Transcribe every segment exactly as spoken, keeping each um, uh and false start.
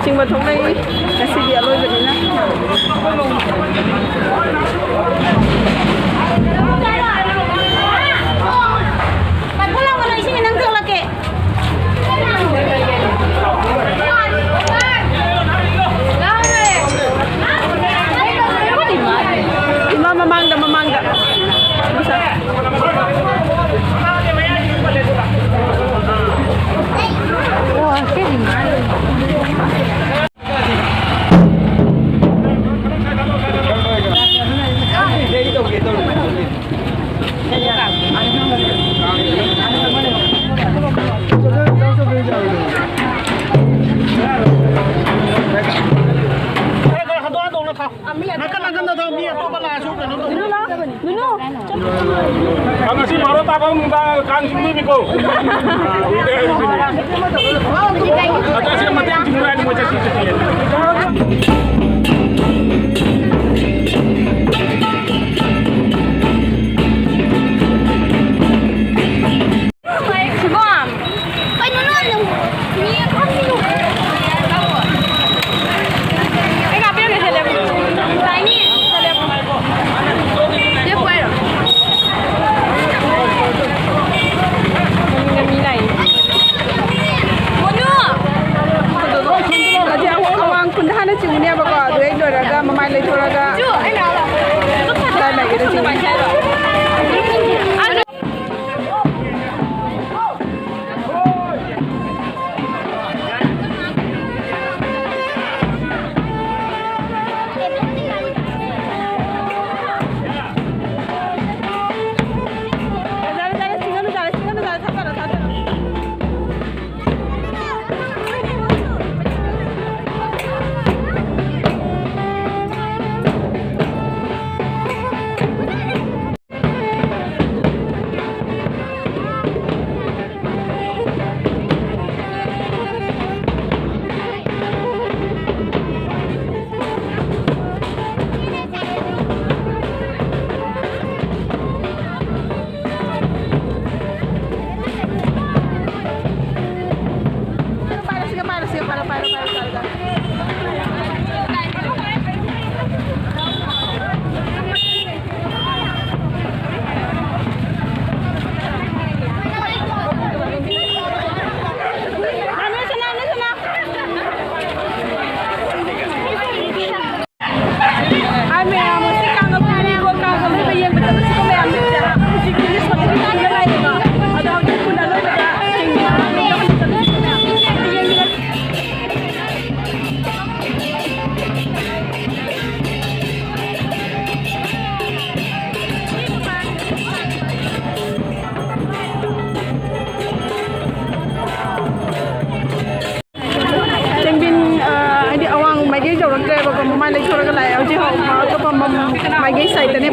ꯆꯤꯡꯕ ꯊꯣꯛꯅꯩ꯫ ꯉꯁꯤꯗꯤ ꯑꯂꯣꯏꯕꯅꯤꯅ꯫ ꯄꯥꯏꯈꯠꯂꯛꯑꯣ, ꯏꯁꯤꯡ ꯈꯤꯇꯪ ꯊꯛꯂꯛꯀꯦ꯫ ꯏꯃꯥ, ꯃꯃꯥꯡꯗ, ꯃꯃꯥꯡꯗ꯫ ꯅꯥꯀꯟ ꯅꯥꯀꯟꯗ ꯊꯝꯃꯣ, ꯃꯤ ꯑꯇꯣꯞꯄ ꯂꯥꯛꯑꯁꯨ ꯀꯩꯅꯣ ꯇꯧ꯫ ꯅꯨꯅꯨ ꯂꯥꯎ, ꯅꯨꯅꯨ꯫ ꯑ, ꯉꯁꯤ ꯕꯥꯔꯣ ꯇꯥꯕ ꯃꯅꯨꯡꯗ ꯀꯥꯡ ꯆꯤꯡꯗꯣꯏꯅꯤꯀꯣ꯫ ꯑꯗꯣ ꯑꯁꯤꯗ ꯃꯇꯦꯡ ꯆꯤꯡꯗꯣꯏ ꯍꯥꯏꯅꯤ ꯃꯣꯏ ꯆꯠꯁꯤ ꯆꯠꯁꯤ꯫ ꯁꯤꯕꯣꯝ! ꯀꯩꯅꯣ ꯅꯣꯏ ꯅꯪ ꯃꯤ ꯐꯝꯃꯤꯗꯣ? ꯑꯩ ꯉꯥꯛ ꯄꯤꯔꯝꯒꯦ, ꯁꯦ ꯂꯦꯞꯄꯣ꯫ ꯇꯥꯏꯅꯤ, ꯁꯦ ꯂꯦꯞꯄꯣ꯫ ꯂꯦꯞꯄꯣ ꯍꯥꯏꯔꯣ? ꯃꯅꯤꯡꯗ ꯃꯤ ꯂꯥꯛꯏ꯫ ꯃꯣꯅꯨ! ꯍꯧꯖꯤꯛ ꯑꯋꯥꯡ ꯈꯨꯟꯗ ꯍꯥꯟꯅ ꯆꯤꯡꯉꯨꯅꯦꯕꯀꯣ, ꯑꯗꯨꯗꯩ ꯂꯣꯏꯔꯒ ꯃꯃꯥꯏ ꯂꯩꯊꯣꯔꯒ ꯀꯗꯥꯏ ꯂꯩꯒꯦꯗ ꯆꯤꯡꯉꯨꯅꯤ꯫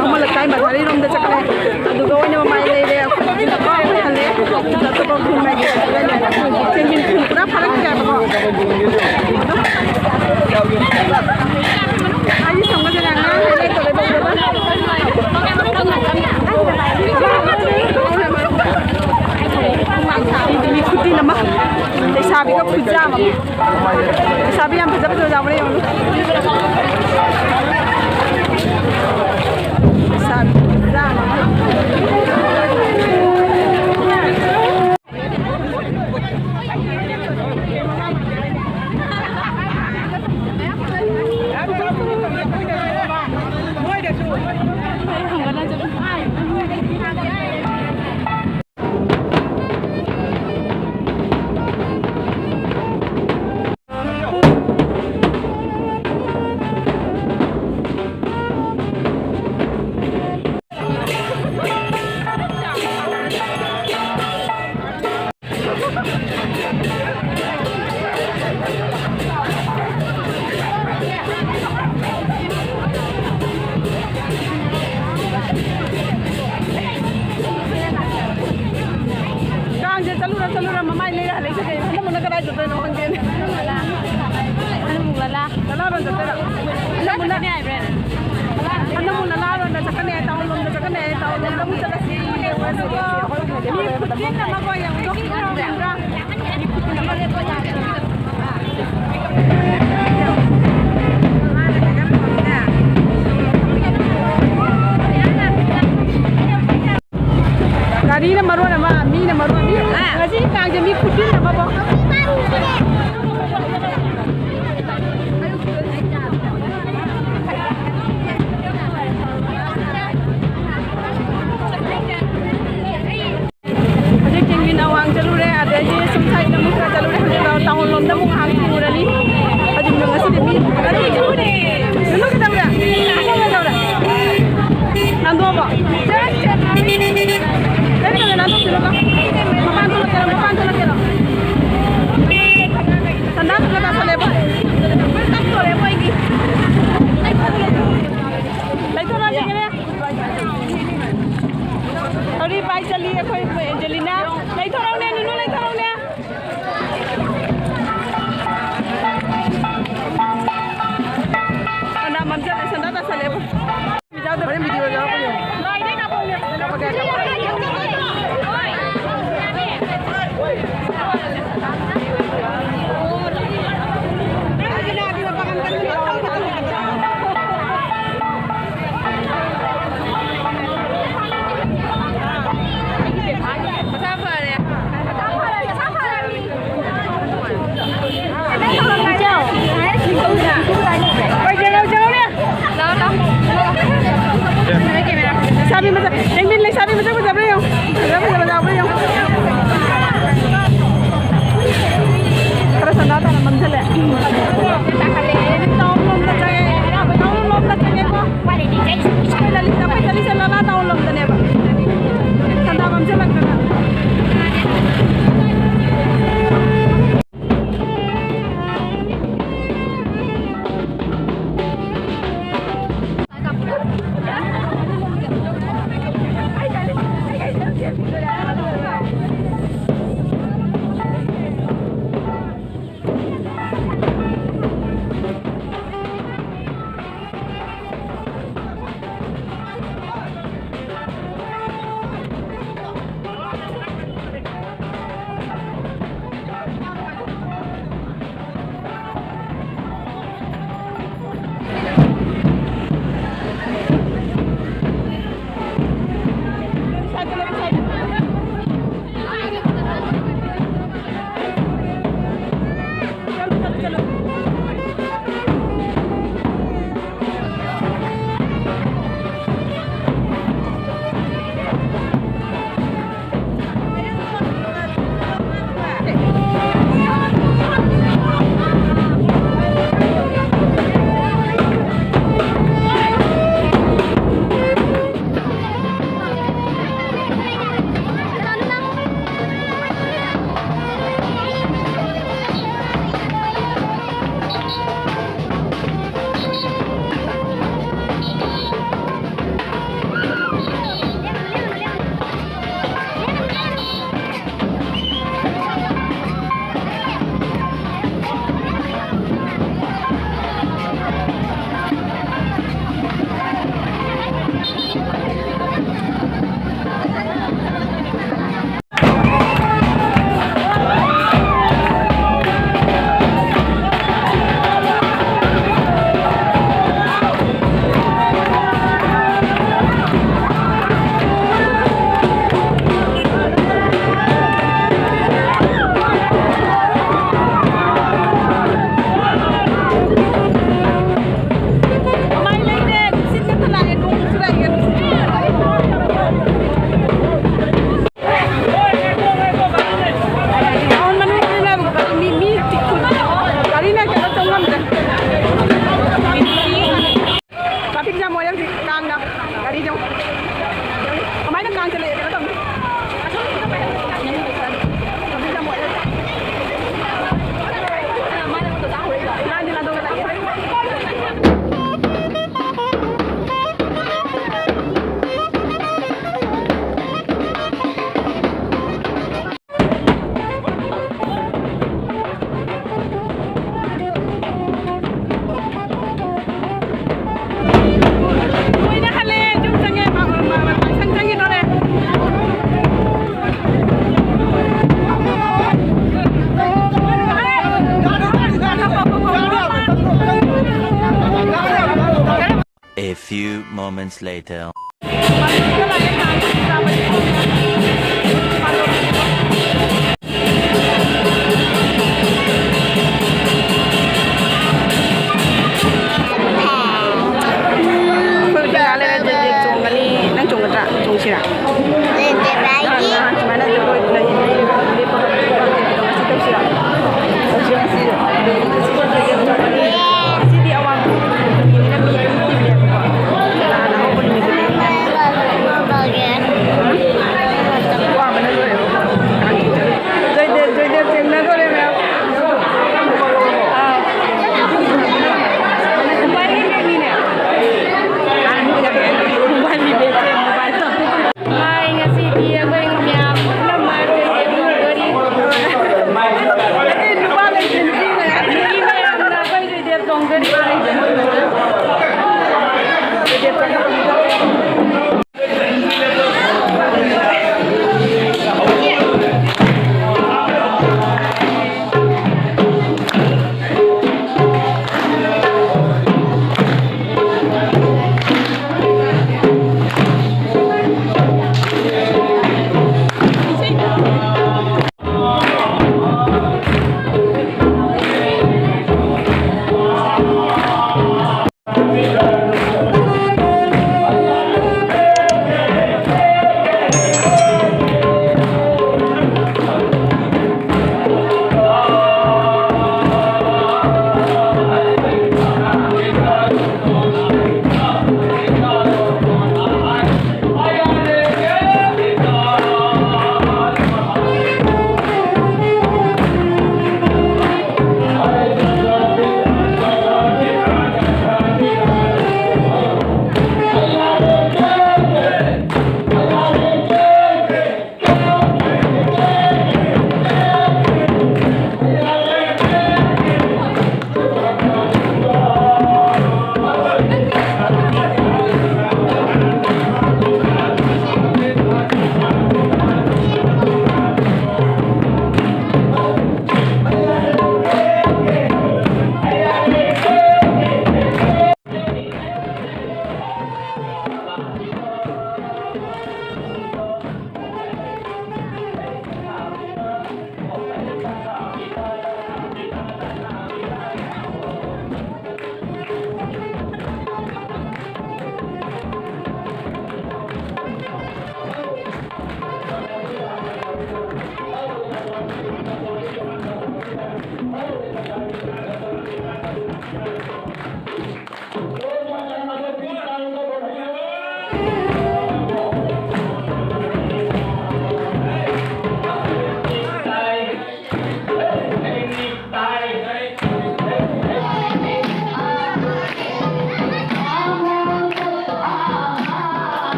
ꯐꯝꯍꯜꯂꯛꯇꯥꯏ ꯃꯊꯥꯔꯤꯔꯣꯝꯗ ꯆꯠꯈ꯭ꯔꯦ꯫ ꯑꯗꯨꯒ ꯑꯣꯏꯅ ꯃꯃꯥꯏ ꯂꯩꯔꯦ꯫ ꯑꯩꯈꯣꯏ ꯍꯜꯂꯦ꯫ ꯑꯗꯨꯒ ꯈꯨꯟ ꯃꯥꯏꯀꯩ ꯆꯠꯂꯅꯤ꯫ ꯆꯦꯟꯖꯤꯟ ꯈꯨꯟ ꯄꯨꯔꯥ ꯐꯥꯔꯛꯈ꯭ꯔꯦꯕꯀꯣ꯫ ꯑꯩꯗꯤ ꯁꯪꯕꯁꯦ ꯑꯉꯥꯡ ꯂꯩꯇꯕꯩ ꯇꯧꯗꯕ꯫ ꯃꯤ ꯈꯨꯇꯤꯟ ꯑꯃ, ꯂꯩꯁꯥꯕꯤꯒ ꯈꯨꯌꯥꯝ ꯑꯃ꯫ ꯂꯩꯁꯥꯕꯤ ꯌꯥꯝ ꯐꯖ ꯐꯖꯕ ꯌꯥꯎꯕꯅꯦ, ꯌꯦꯡꯉꯨ꯫ ꯂꯩꯁꯥꯕꯤ ꯈꯨꯌꯥꯝ ꯑꯃ꯫ ꯀꯥꯡꯁꯦ ꯆꯠꯂꯨꯔ ꯆꯠꯂꯨꯔ ꯃꯃꯥꯏ ꯂꯩꯔ ꯍꯜꯂꯛꯏꯁꯦ ꯀꯩꯅꯣ? ꯑꯅꯝꯕꯅ ꯀꯗꯥꯏ ꯆꯠꯇꯣꯏꯅꯣ ꯈꯪꯗꯦꯅꯦ꯫ ꯑꯅꯝꯕꯅ ꯂꯥ-, ꯂꯥꯂꯣꯡ ꯆꯠꯇꯣꯏꯔꯣ? ꯑꯅꯝꯕꯅ ꯆꯠꯀꯅꯤ ꯍꯥꯏꯕ꯭ꯔꯥꯅꯦ? ꯑꯅꯝꯕꯅ ꯂꯥꯂꯣꯡꯗ ꯆꯠꯀꯅꯤ ꯍꯥꯏ, ꯇꯥꯎꯟꯂꯣꯝꯗ ꯆꯠꯀꯅꯤ ꯍꯥꯏ, ꯇꯥꯎꯟꯂꯣꯝꯗ ꯑꯃꯨꯛ ꯆꯠꯂꯁꯤ꯫ ꯃꯤ ꯈꯨꯆꯤꯟ ꯑꯃꯀꯣ ꯌꯦꯡꯉꯨꯗꯣ꯫ ꯒꯥꯔꯤꯅ ꯃꯔꯣꯟ ꯑꯃ, ꯃꯤꯅ ꯃꯔꯣꯟ ꯑꯃ꯫ ꯉꯁꯤ ꯀꯥꯡꯁꯦ ꯃꯤ ꯈꯨꯆꯤꯟ ꯑꯃꯕꯣ꯫ ꯍꯧꯖꯤꯛ ꯆꯤꯡꯃꯤꯟ ꯑꯋꯥꯡ ꯆꯠꯂꯨꯔꯦ, ꯑꯗꯩꯗꯤ ꯁꯨꯝ ꯂꯩꯁꯥꯕꯤ ꯃꯁꯛ, ꯌꯦꯡꯕꯤꯌꯨ, ꯂꯩꯁꯥꯕꯤ ꯃꯁꯛ ꯐꯖꯕ꯭ꯔꯥ ꯌꯦꯡꯉꯨ꯫ ꯐꯖ ꯐꯖꯕ ꯌꯥꯎꯕ꯭ꯔꯥ ꯌꯦꯡꯉꯨ꯫ ꯈꯔ ꯁꯟꯗꯥ ꯇꯥꯅ ꯃꯝꯁꯤꯜꯂꯦ꯫ ꯇꯥꯎꯟ ꯂꯣꯝꯗ ꯆꯪꯉꯦ, ꯇꯥꯎꯟ ꯂꯣꯝꯗ ꯆꯪꯉꯦꯀꯣ꯫ ꯑꯩꯈꯣꯏ ꯂꯂꯤꯠ, ꯑꯩꯈꯣꯏ ꯆꯠꯂꯤꯁꯦ ꯂꯂꯥ ꯇꯥꯎꯟ ꯂꯣꯝꯗꯅꯦꯕ꯫ ꯁꯟꯗꯥ ꯃꯝꯁꯤꯜꯂꯛꯇꯅ꯫ Few moments later.